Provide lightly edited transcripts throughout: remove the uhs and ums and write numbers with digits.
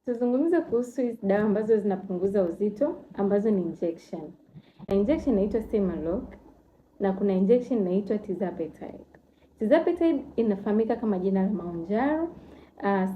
Tuzungumze kuhusu hizi dawa ambazo zinapunguza uzito ambazo ni injection. Na injection inaitwa Semalog na kuna injection inaitwa Tirzepatide. Tirzepatide inafahamika kama jina la Mounjaro.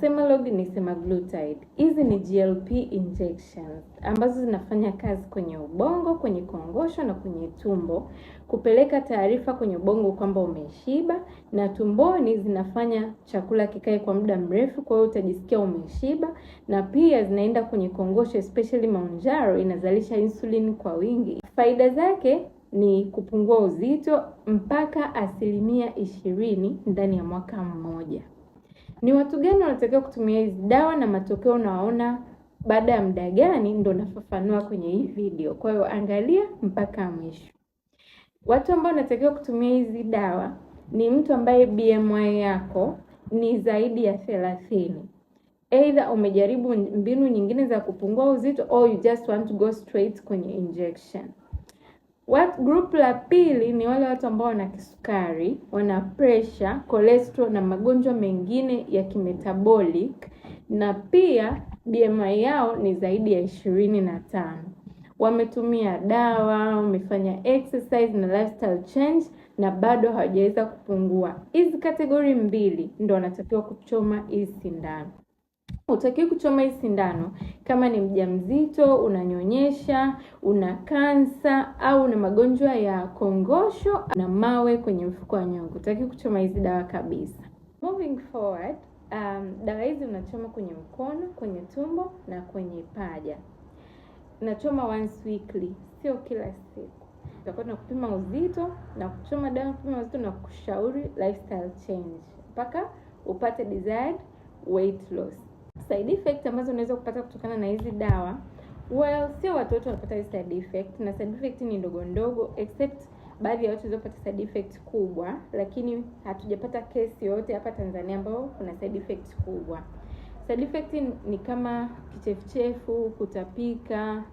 Semalog ni semaglutide. Hizi ni GLP injections ambazo zinafanya kazi kwenye ubongo, kwenye kongosho na kwenye tumbo, kupeleka taarifa kwenye ubongo kwamba umeshiba, na tumboni zinafanya chakula kikae kwa muda mrefu, kwa hiyo utajisikia umeshiba, na pia zinaenda kwenye kongosho, especially Mounjaro inazalisha insulin kwa wingi. Faida zake ni kupungua uzito mpaka 20% ndani ya mwaka mmoja. Ni watu gani wanatakiwa kutumia hizi dawa na matokeo unaona baada ya muda gani, ndo nafafanua kwenye hii video. Kwa hiyo angalia mpaka mwisho. Watu ambao wanatakiwa kutumia hizi dawa ni mtu ambaye BMI yako ni zaidi ya 30. Either umejaribu mbinu nyingine za kupungua uzito or you just want to go straight kwenye injection. What group la pili ni wale watu ambao wana kisukari, wana pressure, cholesterol na magonjwa mengine ya kimetabolic na pia BMI yao ni zaidi ya 25. Wametumia dawa, wamefanya exercise na lifestyle change na bado hawajaweza kupungua. Hizi category mbili ndo wanatakiwa kuchoma hizi sindano. Hutakiwi kuchoma hii sindano kama ni mjamzito, unanyonyesha, una kansa au una magonjwa ya kongosho na mawe kwenye mfuko wa nyongo. Hutakiwi kuchoma hizi dawa kabisa. Moving forward, dawa hizi unachoma kwenye mkono, kwenye tumbo na kwenye paja. Unachoma once weekly, sio kila siku. Tutakuwa tunakupima uzito na kuchoma dawa, kupima uzito na kushauri lifestyle change mpaka upate desired weight loss. Side effect ambazo unaweza kupata kutokana na hizi dawa, well, sio watu wote wanapata hizi side effect, na side effect ni ndogo ndogo, except baadhi ya watu wanapata side effect kubwa, lakini hatujapata kesi yoyote hapa Tanzania ambayo kuna side effect kubwa. Side effect ni kama kichefuchefu, kutapika,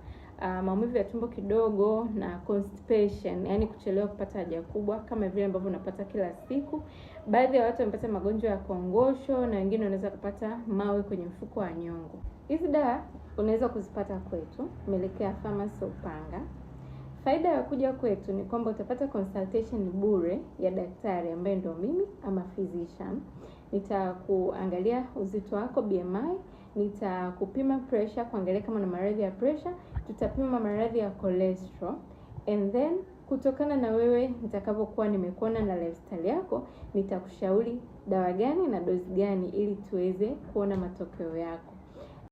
maumivu ya tumbo kidogo na constipation, yani kuchelewa kupata haja kubwa kama vile ambavyo unapata kila siku. Baadhi ya watu wamepata magonjwa ya kongosho na wengine wanaweza kupata mawe kwenye mfuko wa nyongo. Hizi dawa unaweza kuzipata kwetu Mielekea Pharmacy Upanga. Faida ya kuja kwetu ni kwamba utapata consultation bure ya daktari ambaye ndio mimi ama physician. Nitakuangalia uzito wako BMI, nitakupima pressure kuangalia kama una maradhi ya pressure, tutapima maradhi ya cholesterol and then kutokana na wewe nitakavyokuwa nimekuona na lifestyle yako, nitakushauri dawa gani na dozi gani ili tuweze kuona matokeo yako.